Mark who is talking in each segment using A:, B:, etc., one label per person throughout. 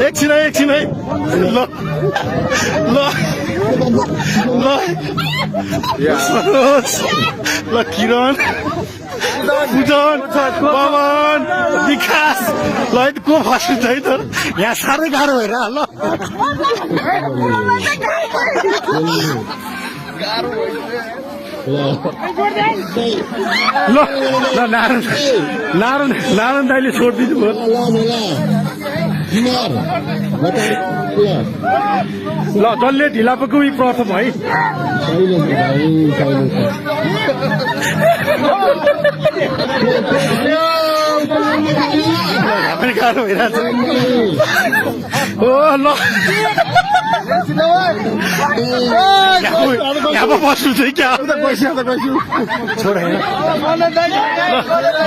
A: एकछिन है ल किरण पूजन पवन विकास ल को फस्नु चाहिँ त यहाँ साह्रै गाह्रो भएर ल नारायण दाइले छोडिदिनु भयो ल जसले ढिला पक्कै प्रथम है पनि गाह्रो भइरहेछ ओ ल यहाँ बस्नु चाहिँ क्या छोड होइन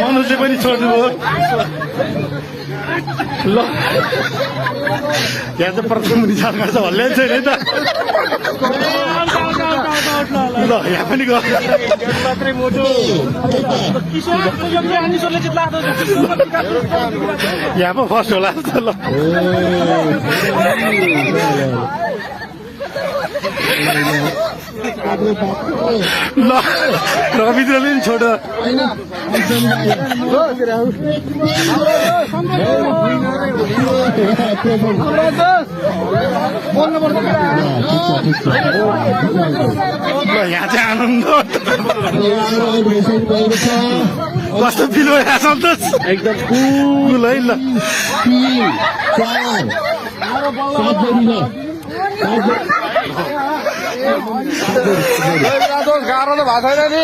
A: मनोजले पनि छोड्नु भयो ल यहाँ त प्रथम विचार गर्छ हल्लै छैन है त ल यहाँ पनि गयो यहाँ पो फर्स्ट होला त ल ल रविन्द्रले नि छोड यहाँ चाहिँ आनन्द कस्तो फिल भइरहेछ सन्तोष एकदम कुल है ल गाह्रो त भएको छैन नि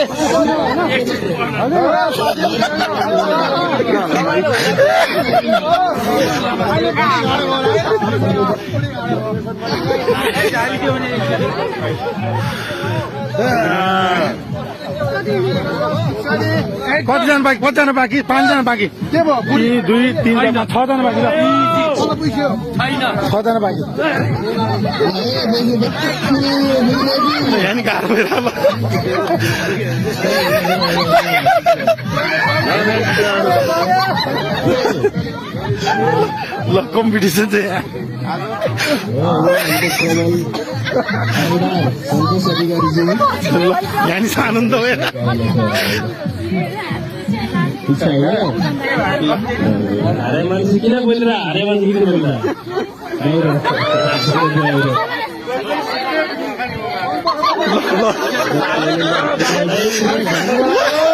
A: कतिजना बाँकी 5जना बाँकी के भयो 2 3 6जना बाँकी 6जना बाँकी यहाँ नि गाह्रो भएर ल कम्पिटिसन चाहिँ यहाँ नि आनन्द भएर
B: हरे मान्छे किन बोलिरह हरे मान्छे किन बोलिरह
A: ल